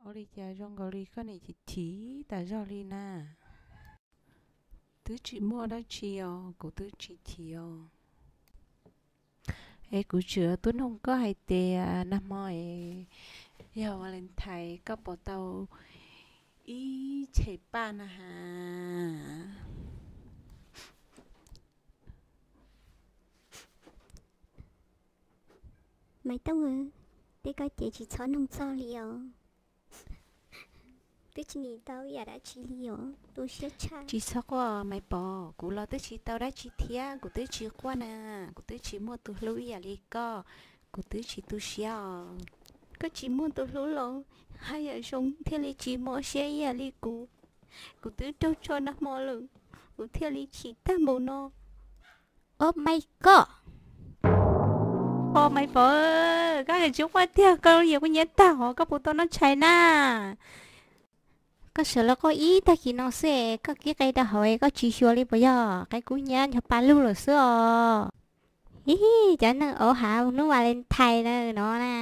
Ua li cas zoo nkaus li koj niam chim chim tas zog li na? Twb tsis muaj dab tsi os, kuv twb tsis chim os. Es kuv tsuas tuaj noog koj hais tias nag hmo es yog Valentine koj puas tau ib cheem paj na has? Maiv Tooj, tej koj ces tsis txhob noog txog li os. Twb tsis nim tau ib yam dab tsi li os, tu siab tshaj. Tsis txhob quaj Maiv Pov, kuv los twb tsis tau dab tsi thiab, kuv twb tsis quaj na, kuv twb tsis muaj tus hlub ib yam li koj, kuv twb tsis tu siab os. Koj tsis muaj tus hlub los haj yam zoo thiaj li tsis mob siab ib yam li kuv. Kuv twb raug tso nag hmo lawm, kuv thiaj li chim tag npaum no. Oh my god! Oh Maiv Pov, koj tsis quaj tiag, koj yuav kuv nyiav tag hov, koj puas tau noj tshais na? Koj sawv los quaj ib tag kis no xwb es koj kib qe rau hauv es koj tsis xyuas li puas yog? Qe kub hnyiab ncho pa lug lawm xwb os. Ib, cov neeg auv hav hnub Valentine na no na.